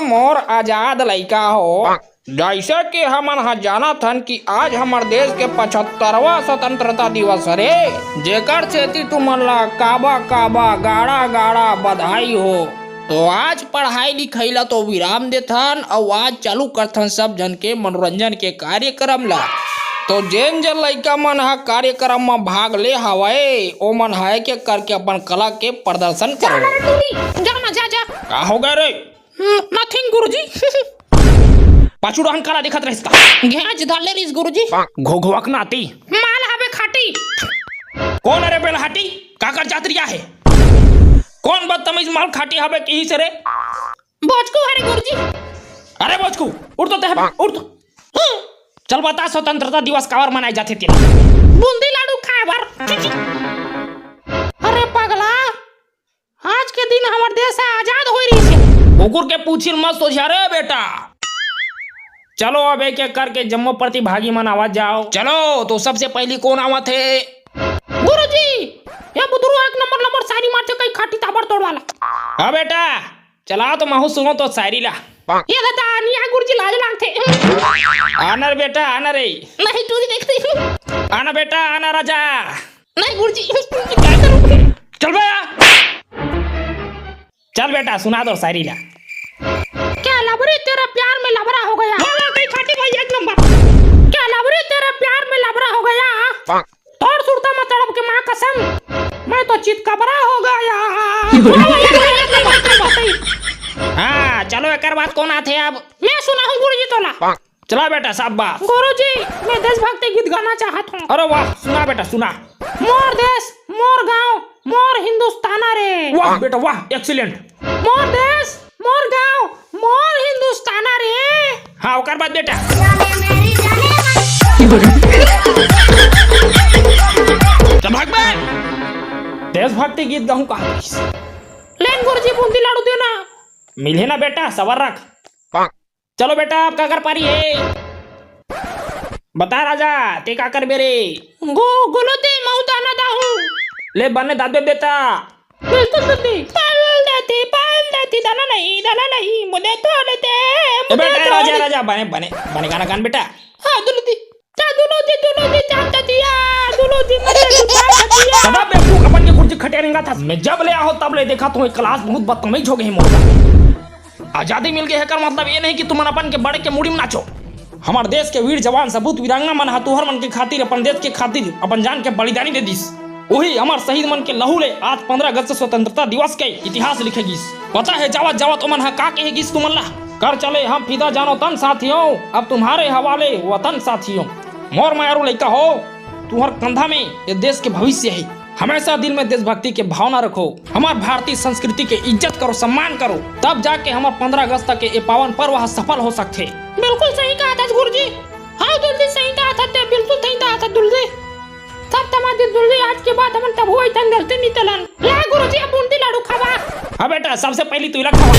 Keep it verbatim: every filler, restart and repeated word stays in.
मोर आजाद लइका हो, जइसे कि हमन ह जानत हन कि आज हमर देश के पचहत्तरवां स्वतंत्रता दिवस हरे, जेकर सेती तुमन ला काबा काबा गाड़ा गाड़ा बधाई हो। तो आज पढ़ाई लिखाई ला तो विराम देथन अउ आज चालू करथन सब झन के मनोरंजन के कार्यक्रम ला। तो जेन जेन लइका मन ह कार्यक्रम म भाग ले हवय, ओमन ह एक एक करके अपन कला के प्रदर्शन करव। जा ना, जा, जा। का हो गे रे? नथिंग गुरुजी। पाछू डहन काला देखत रहिस का? घेंच धर ले रहिस गुरुजी। घोघवक नाती। माल हवे खाटी। कोन अरे बेलहाटी? काकर जात रिया हे? कोन बदतमीज माल खाटी हवे किहिस रे? बोचकू हरे गुरुजी। अरे बोचकू, उठ तो तेहर, उठ तो। चल बता स्वतंत्रता दिवस काबर मनाए जाथे तेला? बूंदी लाडू खाए बर। अरे पगला, आज के दिन हमर देश ह आजाद होय रहिस हे। कुकुर के पूछी ल मत सोझिया रे बेटा। चलो अब एक एक करके जम्मो प्रतिभागी मन आवत जाव। चलो तो सबसे पहिली कोन आवत हे? गुरुजी, ये बुधरू एक नंबर नंबर शायरी मारथे, कई खाटी ताबड़तोड़ वाला। हाँ बेटा, चला तो महू सुनों तो शायरी ला। ये दादा, निया गुरुजी लाज लागथे। आना रे बेटा, आना रे। नहीं, टूरी देखते ही। आना बेटा, आना राजा। नहीं गुरुजी, क्या करूं? चल बे। चल बेटा, सुना दो शायरी ला। क्या लबरी तेरा प्यार में लबरा हो गया? वाह, वाह, कई खाटी भाई, एक नंबर। क्या लबरी तेरा प्यार में लबरा हो गया? तोर सुरता म तड़प के माँ कसम, मैं तो चितकबरा हो गया। हाँ, चलो, एकर बाद कोन आथे अब? मैं सुनाहूँ गुरुजी तोला। चला बेटा, शाबाश। गुरुजी, मैं देशभक्ति गीत गाना चाहत हूँ। अरे वाह, सुना बेटा, सुना। मोर देश, मोर गाँव, मोर हिंदुस्ताना रे। वाह बेटा, वाह, excellent। मोर देश, मोर गाँव, मोर हिंदुस्ताना रे। हाँ, ओकर बाद बेटा। तो भाग बे। देशभक्ति गीत गाहूँ कहा। लेन गुरुजी, बूंदी लाडू देना। मिलही ना बेटा, सबर रख। चलो बेटा, अब काकर पारी हे? बता राजा, ते का करबे रे? गो-, गोलो ते मऊ दाना दाहूँ। ले बने दादबे बेटा। बिल्कुल दीदी। पाल देती, पाल देती, दाना नहीं, दाना नहीं, मुझे तोड़ दे, ए मुझे बेटा, तोड़ राजा, दे। राजा, बने, बने, बने गाना गान बेटा। हाँ, दुलदी। ता दुलदी, दुलदी, जान दे दिया, दुलदी, मत दे, जान दे दिया। सदा बेवकूफ, अपन के कुर्सी खटिया रेंगा था। मैं जब ले आहो, तब ले देखा तुम्हें class बहुत बदतमीज हो गई मोर। आजादी मिल गई है, एकर मतलब ये नहीं कि तुमन अपन के बड़े के मुड़ी में नाचो। हमर देश के वीर जवान, सपूत, वीरांगना मन ह तुहर मन के खातिर, अपन देश के खातिर, अपन जान के बलिदानी दे दिस। उही हमर शहीद मन के लहू ले आज पंद्रह अगस्त स्वतंत्रता दिवस के इतिहास लिखे गिस। पता है जावत जावत ओमन ह का कहे गिस तुमन ला? कर चले हम फिदा जानो तन साथियों, अब तुम्हारे हवाले वतन साथियों। मोर मयारू लइका हो, तुहर कंधा में ये देश के भविष्य है। हमेशा दिल में देशभक्ति के भावना रखो, हमर भारतीय संस्कृति के इज्जत करो, सम्मान करो, तब जाके हमर पंद्रह अगस्त के ये पावन पर्व ह सफल हो सकथे। बिल्कुल सही कहा था गुरुजी। हाँ गुरुजी, सही कहा था ते, बिल्कुल सही कहा था दुलदी। सब तमा दिन दुलदी, आज के बाद हमन तभू अइसन गलती नहीं तलन। ले गुरुजी, अब बूंदी लाडू खावा। हाँ बेटा, सबसे पहली तू इला खावा।